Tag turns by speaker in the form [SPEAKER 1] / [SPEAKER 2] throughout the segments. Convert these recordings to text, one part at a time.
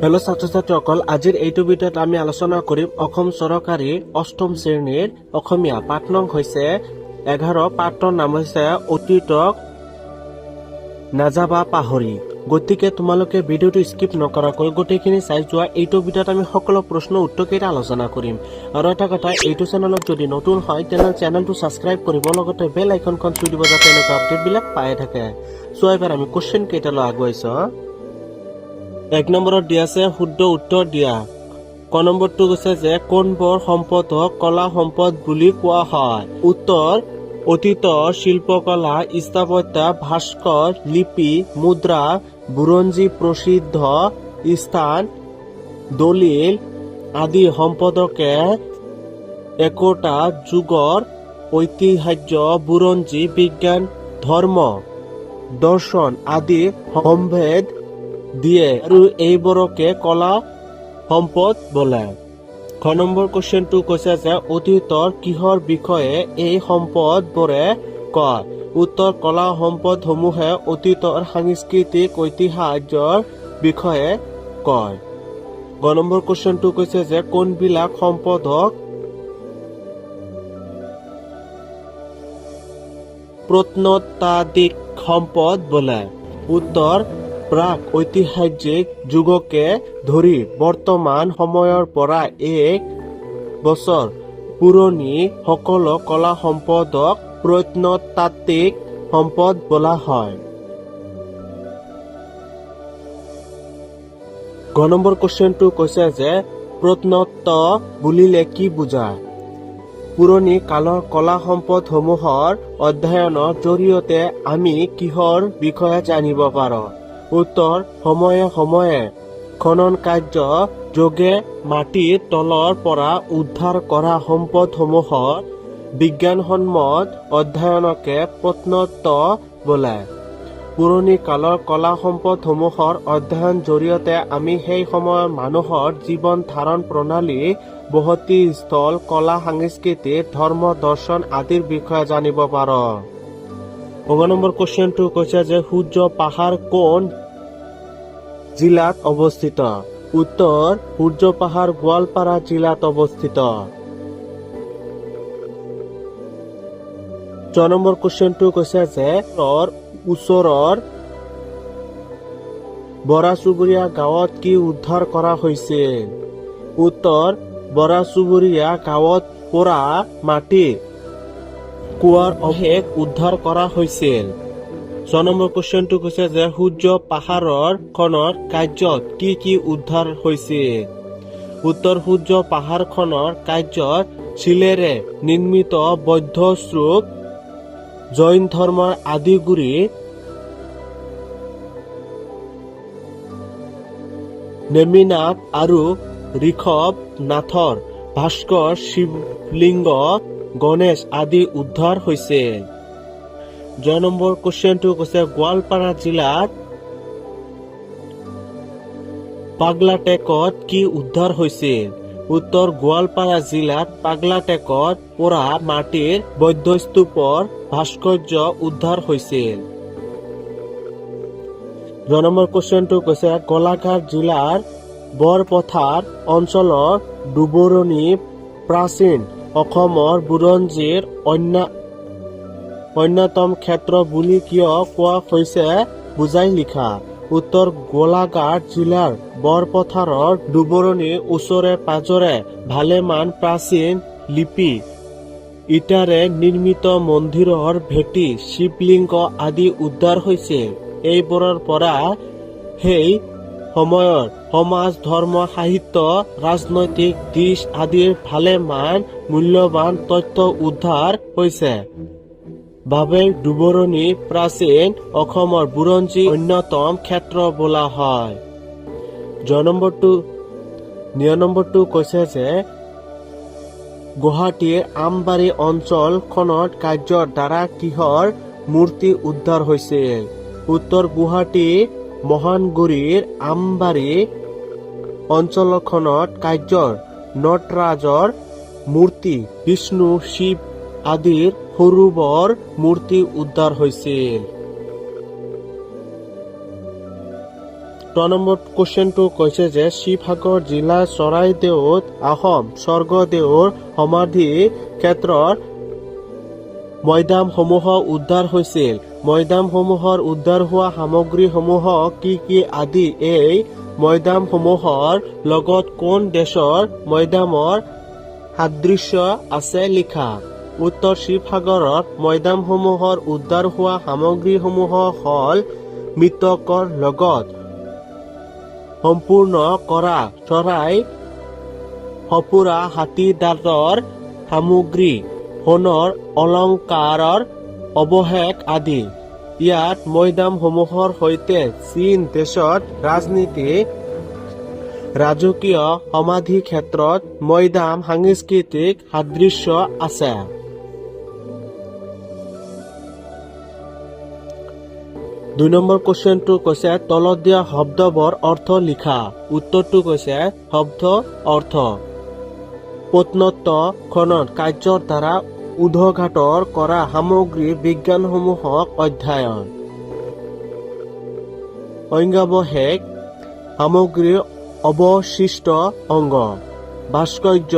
[SPEAKER 1] Hello' ছাত্ৰ ছাত্ৰীসকল, আজিৰ এইটো ভিডিঅ'ত আমি আলোচনা কৰিম অসম চৰকাৰী অষ্টম শ্ৰেণীৰ অসমীয়া পাঠ নং হৈছে 11, পাঠৰ নাম হৈছে অতীতক নাযাবা পাহৰি। গতিকে তোমালোকে ভিডিঅ'টো স্কিপ নকৰাকৈ গোটেইখিনি চাই যোৱা। এইটো ভিডিঅ'ত আমি সকলো প্ৰশ্ন উত্তৰকেইটা আলোচনা কৰিম। আৰু এটা কথা, এইটো চেনেলত যদি নতুন হয়, তেনেহ'লে চেনেলটো ছাবস্ক্ৰাইব কৰিব, লগতে বেল আইকনখন চুই দিব, যাতে এনেকুৱা আপডেটবিলাক পাই থাকে। চ' এবাৰ আমি কুৱেশ্যন কেইটালৈ আগুৱাইছো। 1 নম্বৰত দিয়া আছে, শুদ্ধ উত্তৰ দিয়া। ক নম্বৰটো কৈছে যে কোনবোৰ সম্পদক কলা সম্পদ বুলি কোৱা হয়? উত্তৰ, অতীতৰ শিল্পকলা, স্থাপত্য, ভাস্কৰ, লিপি, মুদ্ৰা, বুৰঞ্জী প্ৰসিদ্ধ স্থান, দলিল আদি সম্পদকে একোটা যুগৰ ঐতিহ্য, বুৰঞ্জী, বিজ্ঞান, ধৰ্ম, দৰ্শন আদি সম্ভেদ দিয়ে আৰু এইবোৰকে কলা সম্পদ বোলে। খ নম্বৰ কুৱেশ্যনটো কৈছে যে অতীতৰ কিহৰ বিষয়ে এই সম্পদবোৰে কয়? উত্তৰ, কলা সম্পদসমূহে অতীতৰ সাংস্কৃতিক ঐতিহ্যৰ বিষয়ে কয়। গ নম্বৰ কুৱেশ্যনটো কৈছে যে কোনবিলাক সম্পদক প্ৰত্নতাত্ত্বিক সম্পদ বোলে? উত্তৰ, প্ৰাক ঐতিহাসিক যুগকে ধৰি বৰ্তমান সময়ৰ পৰা এক বছৰ পুৰণি সকলো কলা সম্পদক প্ৰত্নতাত্ত্বিক সম্পদ বোলা হয়। ঘ নম্বৰ কুৱেশ্যনটো কৈছে যে প্ৰত্নতত্ত্ব বুলিলে কি বুজা? পুৰণি কালৰ কলা সম্পদসমূহৰ অধ্যয়নৰ জৰিয়তে আমি কিহৰ বিষয়ে জানিব পাৰোঁ? উত্তৰ, সময়ে সময়ে খনন কাৰ্য যোগে মাটিৰ তলৰ পৰা উদ্ধাৰ কৰা সম্পদসমূহৰ বিজ্ঞানসন্মত অধ্যয়নকে প্ৰত্নতত্ত্ব বোলে। পুৰণি কালৰ কলা সম্পদসমূহৰ অধ্যয়ন জৰিয়তে আমি সেই সময়ৰ মানুহৰ জীৱন ধাৰণ প্ৰণালী, বসতি স্থল, কলা সংস্কৃতি, ধৰ্ম, দৰ্শন আদিৰ বিষয়ে জানিব পাৰোঁ। 15 নম্বৰ কুৱেশ্যনটো কৈছে যে সূৰ্য পাহাৰ কোন জিলাত অৱস্থিত? উত্তৰ, সূৰ্য পাহাৰ গোৱালপাৰা জিলাত অৱস্থিত। 6 নম্বৰ কুৱেশ্যনটো কৈছে যে ওচৰৰ বৰা চুবুৰীয়া গাঁৱত কি উদ্ধাৰ কৰা হৈছিল? উত্তৰ, বৰা চুবুৰীয়া গাঁৱত পোৰা মাটিৰ কুঁৱাৰ অৱশেষ উদ্ধাৰ কৰা হৈছিল। 6 নম্বৰ কুৱেশ্যনটো কৈছে যে সূৰ্য পাহাৰৰ খনন কাৰ্যত কি কি উদ্ধাৰ হৈছিল? উত্তৰ, সূৰ্য পাহাৰ খনন কাৰ্যত শিলেৰে নিৰ্মিত বৌদ্ধ স্তূপ, জৈন ধৰ্মৰ আদিগুৰি নেমিনাথ আৰু ঋষভ নাথৰ ভাস্কৰ, শিৱলিংগ, গণেশ আদি উদ্ধাৰ হৈছিল। 6 নম্বৰ কুৱেশ্যনটো কৈছে গোৱালপাৰা জিলাত পাগলাটেকত কি উদ্ধাৰ হৈছিল? উত্তৰ, গোৱালপাৰা জিলাত পাগলাটেকত পোৰা মাটিৰ বৌদ্ধ স্তূপৰ ভাস্কৰ্য উদ্ধাৰ হৈছিল। 9 নম্বৰ কুৱেশ্যনটো কৈছে গোলাঘাট জিলাৰ বৰপথাৰ অঞ্চলৰ ডুবৰণি প্ৰাচীন অসমৰ বুৰঞ্জীৰ অন্যতম ক্ষেত্ৰ বুলি কিয় কোৱা হৈছে, বুজাই লিখা। উত্তৰ, গোলাঘাট জিলাৰ বৰপথাৰৰ ডুবৰণিৰ ওচৰে পাজৰে ভালেমান প্ৰাচীন লিপি, ইটাৰে নিৰ্মিত মন্দিৰৰ ভেটি, শিৱলিংগ আদি উদ্ধাৰ হৈছিল। এইবোৰৰ পৰা সেই সময়ৰ সমাজ, ধৰ্ম, সাহিত্য, ৰাজনৈতিক দিশ আদিৰ ভালেমান মূল্যৱান তথ্য উদ্ধাৰ হৈছে বাবে ডুবৰণি প্ৰাচীন অসমৰ বুৰঞ্জী অন্যতম ক্ষেত্ৰ বোলা হয়। 9 নম্বৰটো কৈছে যে গুৱাহাটীৰ আমবাৰী অঞ্চল খনন কাৰ্যৰ দ্বাৰা কিহৰ মূৰ্তি উদ্ধাৰ হৈছিল? উত্তৰ, গুৱাহাটী মহানগৰীৰ আমবাৰী অঞ্চলখনত কাৰ্যৰ নটৰাজৰ মূৰ্তি, বিষ্ণু, শিৱ আদিৰ সৰু বৰ মূৰ্তি উদ্ধাৰ হৈছিল। নম্বৰ কুৱেশ্যনটো কৈছে যে শিৱসাগৰ জিলাৰ চৰাইদেউত আহোম স্বৰ্গদেউৰ সমাধি ক্ষেত্ৰৰ মৈদামসমূহ উদ্ধাৰ হৈছিল। মৈদামসমূহৰ উদ্ধাৰ হোৱা সামগ্ৰীসমূহ কি কি আদি এই মৈদামসমূহৰ লগত কোন দেশৰ মৈদামৰ সাদৃশ্য আছে লিখা। উত্তৰ, শিৱসাগৰৰ মৈদামসমূহৰ উদ্ধাৰ হোৱা সামগ্ৰীসমূহ হ'ল মৃতকৰ লগত সম্পূৰ্ণ কৰা চৰাই, সঁফুৰা, হাতী দাঁতৰ সামগ্ৰী, সোণৰ অলংকাৰৰ অৱশেষ আদি। ইয়াত মৈদামসমূহৰ সৈতে চীন দেশত ৰাজকীয় সমাধি ক্ষেত্ৰত মৈদাম সাংস্কৃতিক সাদৃশ্য আছে। 2 নম্বৰ কুৱেশ্যনটো কৈছে, তলত দিয়া শব্দবোৰ অৰ্থ লিখা। উত্তৰটো কৈছে, শব্দ অৰ্থ: প্ৰত্নতত্ত্ব খনন কাৰ্যৰ দ্বাৰা উদ্ঘাটন কৰা সামগ্ৰীৰ বিজ্ঞানসমূহক অধ্যয়ন। অজ্ঞাৱশেষ, সামগ্ৰীৰ অৱশিষ্ট অংগ। ভাস্কৰ্য,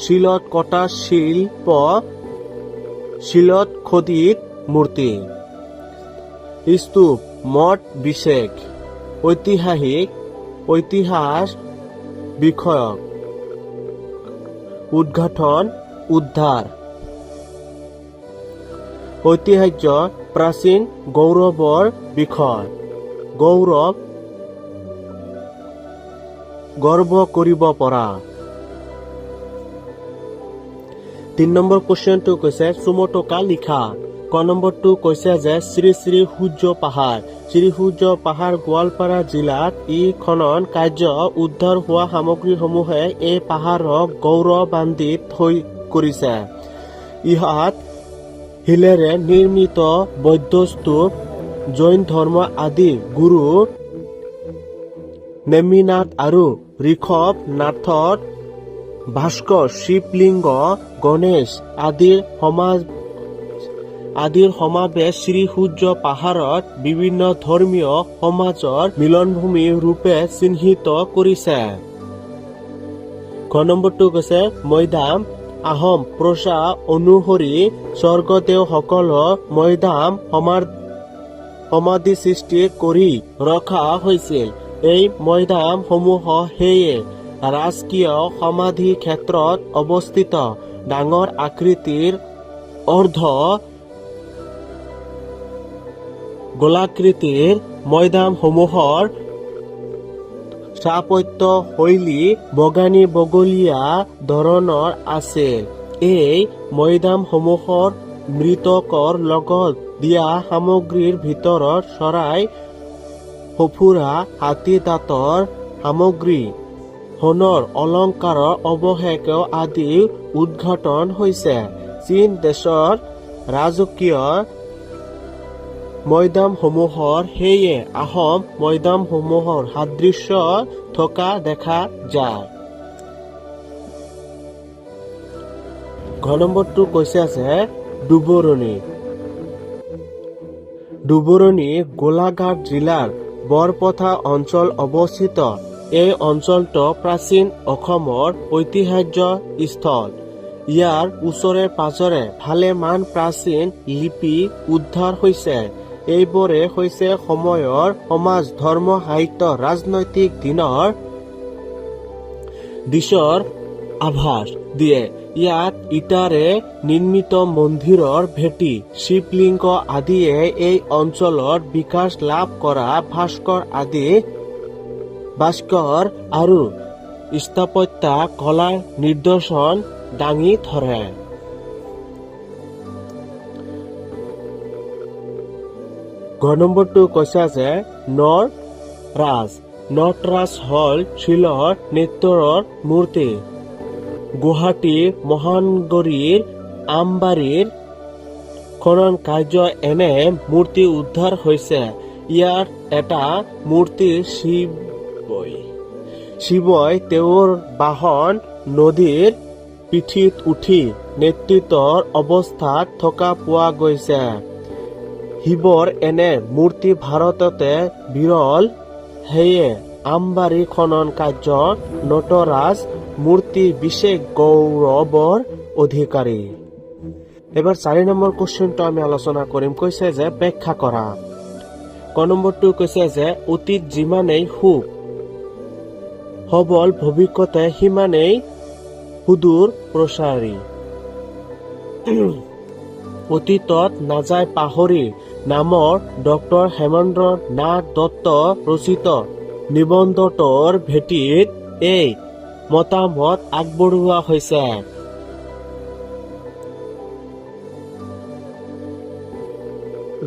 [SPEAKER 1] শিলত কটা শিল্প, শিলত খোদিত মূৰ্তি। স্তূপ, মঠ বিশেষ। ঐতিহাসিক, ইতিহাস বিষয়ক। উদ্ঘাটন, উদ্ধাৰ। ঐতিহ্য, প্ৰাচীন গৌৰৱৰ বিষয়, গৌৰৱ, গৰ্ব কৰিব পৰা। 3 নম্বৰ কুৱেশ্যনটো কৈছে, চমুটোকা লিখা। ক নম্বৰটো কৈছে যে শ্ৰী শ্ৰী সূৰ্য পাহাৰ। শ্ৰী সূৰ্য পাহাৰ গোৱালপাৰা জিলাত ই খনন কাৰ্য উদ্ধাৰ হোৱা সামগ্ৰীসমূহে এই পাহাৰক গৌৰৱান্বিত হৈ কৰিছে। ইয়াত শিলেৰে নিৰ্মিত বৌদ্ধ স্তূপ, জৈন ধৰ্ম আদি গুৰু নেমিনাথ আৰু ঋষভ নাথৰ ভাস্কৰ, শিৱলিংগ, গণেশ আদিৰ সমাৱেশ শ্ৰীসূৰ্য পাহাৰত বিভিন্ন ধৰ্মীয় সমাজৰ মিলনভূমি ৰূপে চিহ্নিত কৰিছে। ঘ নম্বৰটো কৈছে মৈদাম। আহোম প্ৰথা অনুসৰি স্বৰ্গদেউসকলৰ মৈদাম সমাধি সৃষ্টি কৰি ৰখা হৈছিল। এই মৈদাম সমূহ সেয়ে ৰাজকীয় সমাধি ক্ষেত্ৰত অৱস্থিত। ডাঙৰ আকৃতিৰ অৰ্ধ গোলাকৃতিৰ মৈদামসমূহৰ স্থাপত্য শৈলী বগানী-বগলীয়া ধৰণৰ আছিল। এই মৈদামসমূহৰ মৃতকৰ লগত দিয়া সামগ্ৰীৰ ভিতৰত চৰাই, সঁফুৰা, হাতী দাঁতৰ সামগ্ৰী, সোণৰ অলংকাৰৰ অৱশেষ আদি উদ্ঘাটন হৈছে। চীন দেশৰ ৰাজকীয় মৈদামসমূহৰ সেয়ে আহোম মৈদামসমূহৰ সাদৃশ্য থকা দেখা যায়। ঘ নম্বৰটো কৈছে আছে ডুবৰণি। ডুবৰণি গোলাঘাট জিলাৰ বৰপথাৰ অঞ্চল অৱস্থিত। এই অঞ্চলটো প্ৰাচীন অসমৰ ঐতিহাস্য স্থল। ইয়াৰ ওচৰে পাজৰে ভালেমান প্ৰাচীন লিপি উদ্ধাৰ হৈছে। এইবোৰে হৈছে সময়ৰ সমাজ, ধৰ্ম, সাহিত্য, ৰাজনৈতিক দিশৰ আভাস দিয়ে। ইয়াত ইটাৰে নিৰ্মিত মন্দিৰৰ ভেটি, শিৱলিংগ আদিয়ে এই অঞ্চলত বিকাশ লাভ কৰা ভাস্কৰ আৰু স্থাপত্য কলাৰ নিদৰ্শন দাঙি ধৰে। ঘ নম্বৰটো কৈছে যে নটৰাজ। নটৰাজ হ'ল শিলৰ নৃত্যৰ মূৰ্তি। গুৱাহাটী মহানগৰীৰ আমবাৰীৰ খনন কাৰ্য এনে মূৰ্তি উদ্ধাৰ হৈছে। ইয়াৰ এটা মূৰ্তি শিৱই তেওঁৰ বাহন নন্দীৰ পিঠিত উঠি নৃত্যৰ অৱস্থাত থকা পোৱা গৈছে। শিৱৰ এনে মূৰ্তি ভাৰততে বিৰল। সেয়ে আমবাৰী খনন কাৰ্য নটৰাজ মূৰ্তি বিশেষ গৌৰৱৰ অধিকাৰী। এবাৰ 4 নম্বৰ কুৱেশ্যনটো আমি আলোচনা কৰিম। কৈছে যে ব্যাখ্যা কৰা। ক নম্বৰটো কৈছে যে অতীত যিমানেই সুখ সবল, ভৱিষ্যতে সিমানেই সুদূৰ প্ৰসাৰী। অতীতত নাযায় পাহৰি নামৰ ডক্টৰ হেমেন্দ্ৰ নাথ দত্ত ৰচিত নিবন্ধটোৰ ভেটিত এই মতামত আগবঢ়োৱা হৈছে।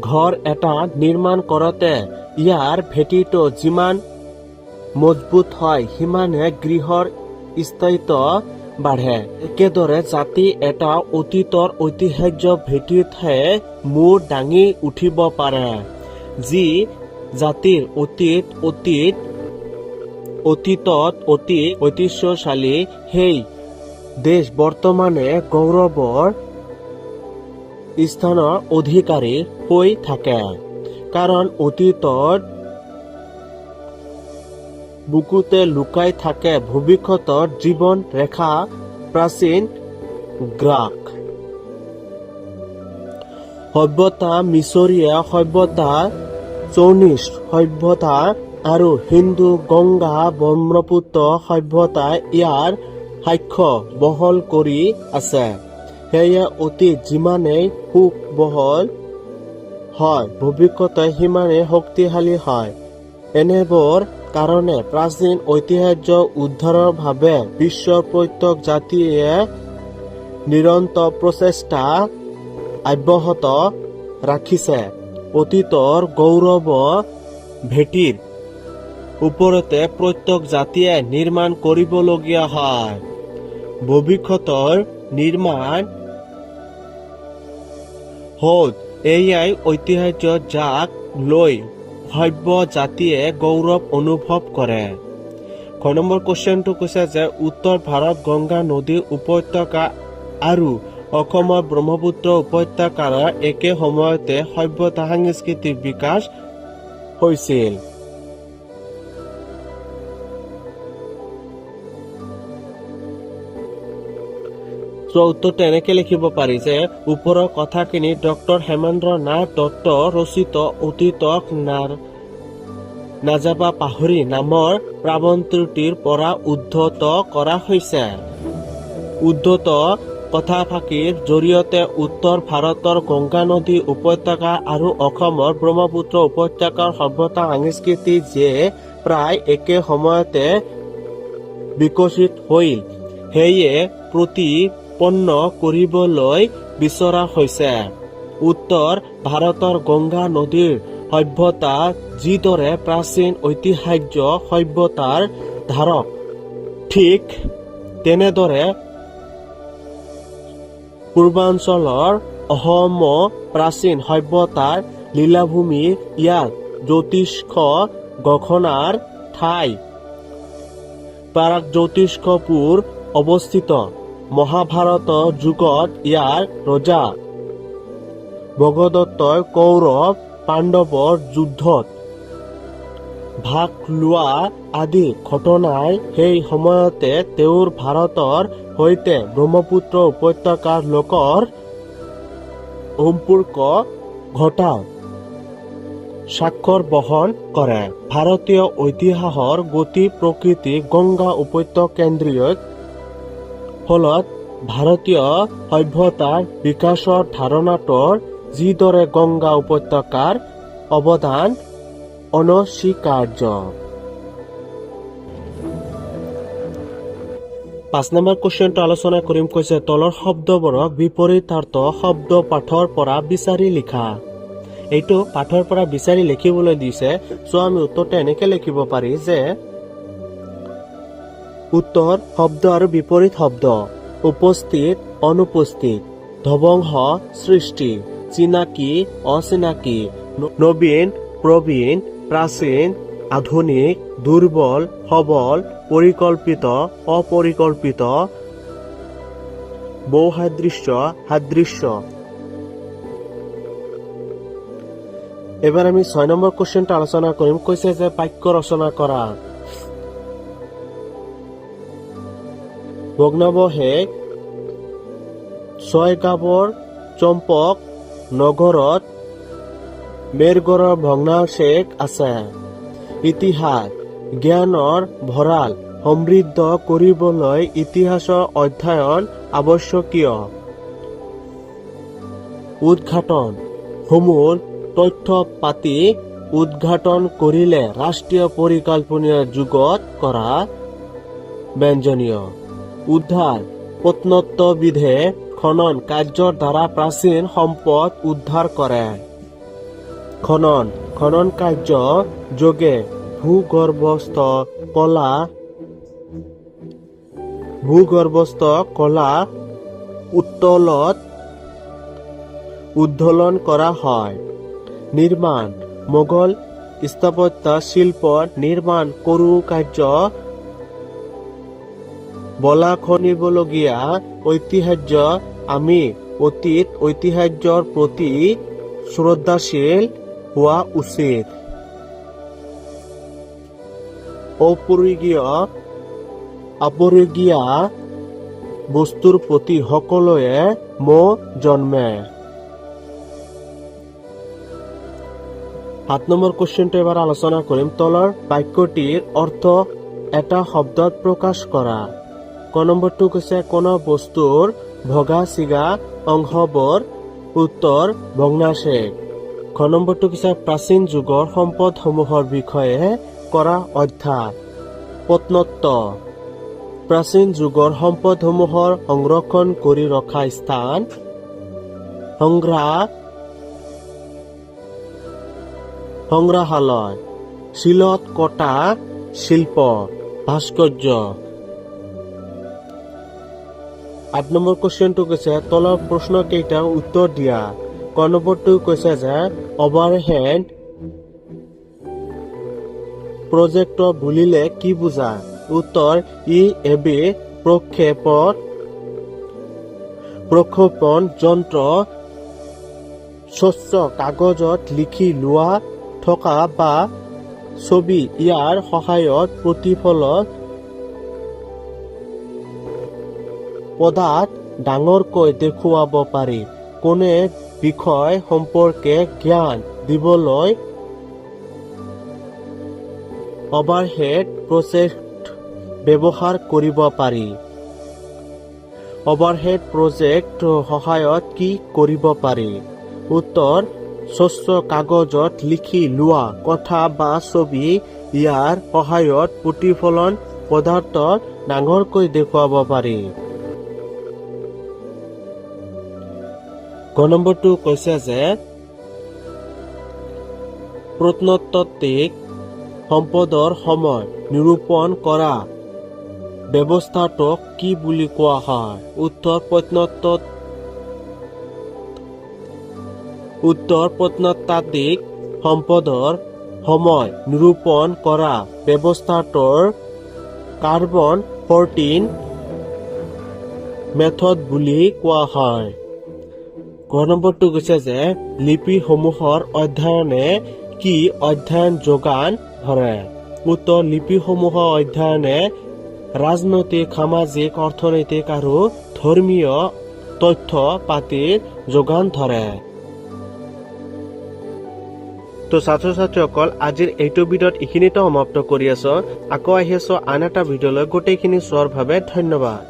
[SPEAKER 1] ঘৰ এটা নিৰ্মাণ কৰোঁতে ইয়াৰ ভেটিটো যিমান মজবুত হয়, সিমানে গৃহৰ স্থায়িত্ব বাঢ়ে। একেদৰে জাতি এটা অতীতৰ ঐতিহাস্য ভেটিতহে মূৰ দাঙি উঠিব পাৰে। যি জাতিৰ অতীতত অতি ঐতিহ্যশালী, সেই দেশ বৰ্তমানে গৌৰৱৰ স্থানৰ অধিকাৰী হৈ থাকে। কাৰণ অতীতৰ বুকুতে লুকাই থাকে ভৱিষ্যতৰ জীৱন ৰেখা। প্ৰাচীন গ্ৰীক সভ্যতা, মিছৰীয় সভ্যতা, চৌনিশ সভ্যতা আৰু সিন্ধু গংগা ব্ৰহ্মপুত্ৰ সভ্যতাই ইয়াৰ সাক্ষ্য বহন কৰি আছে। সেয়ে অতীত যিমানেই সুখ বহল হয়, ভৱিষ্যতে সিমানেই শক্তিশালী হয়। এনেবোৰ কাৰণে প্ৰাচীন ঐতিহ্য উদ্ধাৰৰ বাবে বিশ্বৰ প্ৰত্যেক জাতিয়ে নিৰন্তৰ প্ৰচেষ্টা অব্যাহত ৰাখিছে। অতীতৰ গৌৰৱ ভেটিৰ ওপৰতে প্ৰত্যেক জাতিয়ে নিৰ্মাণ কৰিবলগীয়া হয় ভৱিষ্যতৰ নিৰ্মাণ সৌধ। এয়াই ঐতিহ্য, যাক লৈ সভ্য জাতিয়ে গৌৰৱ অনুভৱ কৰে। খ নম্বৰ কুৱেশ্যনটো কৈছে যে উত্তৰ ভাৰত গংগা নদীৰ উপত্যকা আৰু অসমৰ ব্ৰহ্মপুত্ৰ উপত্যকাৰ একে সময়তে সভ্যতা সাংস্কৃতিক বিকাশ হৈছিল। চ' উত্তৰটো এনেকে লিখিব পাৰি যে ওপৰৰ কথাখিনি ডক্টৰ হেমেন্দ্ৰ নাথ দত্ত ৰচিত অতীতক নাযাবা পাহৰি নামৰ প্ৰবন্ধটিৰ পৰা উদ্ধৃত কৰা হৈছে। উদ্ধৃত কথাফাঁকিৰ জৰিয়তে উত্তৰ ভাৰতৰ গংগা নদী উপত্যকা আৰু অসমৰ ব্ৰহ্মপুত্ৰ উপত্যকাৰ সভ্যতা সংস্কৃতি যে প্ৰায় একে সময়তে বিকশিত হ'ল, সেয়ে প্ৰতিপন্ন কৰিবলৈ বিচৰা হৈছে। উত্তৰ ভাৰতৰ গংগা নদীৰ সভ্যতা যিদৰে প্ৰাচীন ঐতিহাস্য সভ্যতাৰ ধাৰক, ঠিক তেনেদৰে পূৰ্বাঞ্চলৰ অসম প্ৰাচীন সভ্যতাৰ লীলাভূমি। ইয়াত জ্যোতিষ্ক গণনাৰ ঠাই প্ৰাগজ্যোতিষপুৰ অৱস্থিত। মহাভাৰত যুগত ইয়াৰ ৰজা ভগদত্তই কৌৰৱ পাণ্ডৱৰ যুদ্ধত ভাগ লোৱা আদি ঘটনাই সেই সময়তে তেওঁৰ ভাৰতৰ সৈতে ব্ৰহ্মপুত্ৰ উপত্যকাৰ লোকৰ সম্পৰ্ক ঘটাৰ স্বাক্ষৰ বহন কৰে। ভাৰতীয় ইতিহাসৰ গতি প্ৰকৃতি গংগা উপত্যকা কেন্দ্ৰিক। ফলত ভাৰতীয় সভ্যতাৰ বিকাশৰ ধাৰণাটোৰ যিদৰে গংগা উপত্যকাৰ অৱদান অনস্বীকাৰ্য। 5 নম্বৰ কুৱেশ্যনটো আলোচনা কৰিম। কৈছে, তলৰ শব্দবোৰক বিপৰীতাৰ্থ শব্দ পাঠৰ পৰা বিচাৰি লিখা। এইটো পাঠৰ পৰা বিচাৰি লিখিবলৈ দিছে। চ' আমি উত্তৰটো এনেকে লিখিব পাৰি যে উত্তৰ শব্দ আৰু বিপৰীত শব্দ: উপস্থিত, অনুপস্থিত, ধ্বংস, সৃষ্টি, চিনাকি, অচিনাকি, নবীন, প্ৰবীণ, প্ৰাচীন, আধুনিক, দুৰ্বল, সবল, পৰিকল্পিত, অপৰিকল্পিত, বৈসাদৃশ্য, সাদৃশ্য। এইবাৰ আমি 6 নম্বৰ কুৱেশ্যনটো আলোচনা কৰিম। কৈছে যে বাক্য ৰচনা কৰা। ভগ্নাৱশেষ ছয়গাঁৱৰ চম্পক নগৰত মেৰগড়ৰ ভগ্নাৱশেষ আছে। ইতিহাস জ্ঞানৰ ভঁৰাল সমৃদ্ধ কৰিবলৈ ইতিহাসৰ অধ্যয়ন আৱশ্যকীয়। উদ্ঘাটন সমূহ তথ্য পাতি উদ্ঘাটন কৰিলে ৰাষ্ট্ৰীয় পৰিকল্পনাৰ যুগত কৰা ব্যঞ্জনীয়। উদ্ধাৰ প্ৰত্নতত্ত্ববিদে খনন কাৰ্যৰ দ্বাৰা প্ৰাচীন সম্পদ উদ্ধাৰ কৰে। খনন খনন কাৰ্য যোগে ভূগৰ্ভস্থ কলা উত্তোলন কৰা হয়। নিৰ্মাণ মোগল স্থাপত্য শিল্প নিৰ্মাণ কাৰুকাৰ্য বলাখনিবলগীয়া ঐতিহ্য। আমি অতীত ঐতিহ্যৰ প্ৰতি শ্ৰদ্ধাশীল হোৱা উচিত। আপুৰুগীয়া বস্তুৰ প্ৰতি সকলোৰে মোহ জন্মে। 7 নম্বৰ কুৱেশ্যনটো এবাৰ আলোচনা কৰিম। তলৰ বাক্যটিৰ অৰ্থ এটা শব্দত প্ৰকাশ কৰা। ক নম্বৰটো কৈছে, কোনো বস্তুৰ ভগা ছিগা অংশবোৰ। উত্তৰ ভগ্নাৱশেষ। খ নম্বৰটো কৈছে, প্ৰাচীন যুগৰ সম্পদসমূহৰ বিষয়ে কৰা অধ্যয়ন প্ৰত্নতত্ত্ব। প্ৰাচীন যুগৰ সম্পদসমূহৰ সংৰক্ষণ কৰি ৰখা স্থান সংগ্ৰহালয়। শিলত কটা শিল্প ভাস্কৰ্য। 8 নম্বৰ কুৱেশ্যনটো কৈছে, তলৰ প্ৰশ্ন কেইটাৰ উত্তৰ দিয়া। ক নম্বৰটো কৈছে যে অভাৰহেড প্ৰজেক্টৰ বুলিলে কি বুজা? উত্তৰ ই এবিধ প্ৰক্ষেপণ যন্ত্ৰ। স্বচ্ছ কাগজত লিখি লোৱা থকা বা ছবি ইয়াৰ সহায়ত প্ৰতিফলন পৰ্দাত ডাঙৰকৈ দেখুৱাব পাৰি। কোনো বিষয় সম্পৰ্কে জ্ঞান দিবলৈ অভাৰহেড প্ৰজেক্টৰ ব্যৱহাৰ কৰিব পাৰি। অভাৰহেড প্ৰজেক্টৰ সহায়ত কি কৰিব পাৰি? উত্তৰ স্বচ্ছ কাগজত লিখি লোৱা কথা বা ছবি ইয়াৰ সহায়ত প্ৰতিফলন পৰ্দাত ডাঙৰকৈ দেখুৱাব পাৰি। গ নম্বৰটো কৈছে যে প্ৰত্নতাত্ত্বিক সম্পদৰ সময় নিৰূপণ কৰা ব্যৱস্থাটোক কি বুলি কোৱা হয়? উত্তৰ প্ৰত্নতাত্ত্বিক সম্পদৰ সময় নিৰূপণ কৰা ব্যৱস্থাটোৰ কাৰ্বন 14 মেথড বুলি কোৱা হয়। ঘ নম্বৰটো কৈছে যে লিপিসমূহৰ অধ্যয়নে কি অধ্যয়ন যোগান ধৰে? উত্তৰ লিপিসমূহৰ অধ্যয়নে ৰাজনৈতিক, সামাজিক, অৰ্থনৈতিক আৰু ধৰ্মীয় তথ্য পাতিৰ যোগান ধৰে। তো ছাত্ৰ ছাত্ৰীসকল, আজিৰ এইটো ভিডিঅ'ত এইখিনিতে সমাপ্ত কৰি আছো। আকৌ আহি আছো আন এটা ভিডিঅ'লৈ। গোটেইখিনি চোৱাৰ বাবে ধন্যবাদ।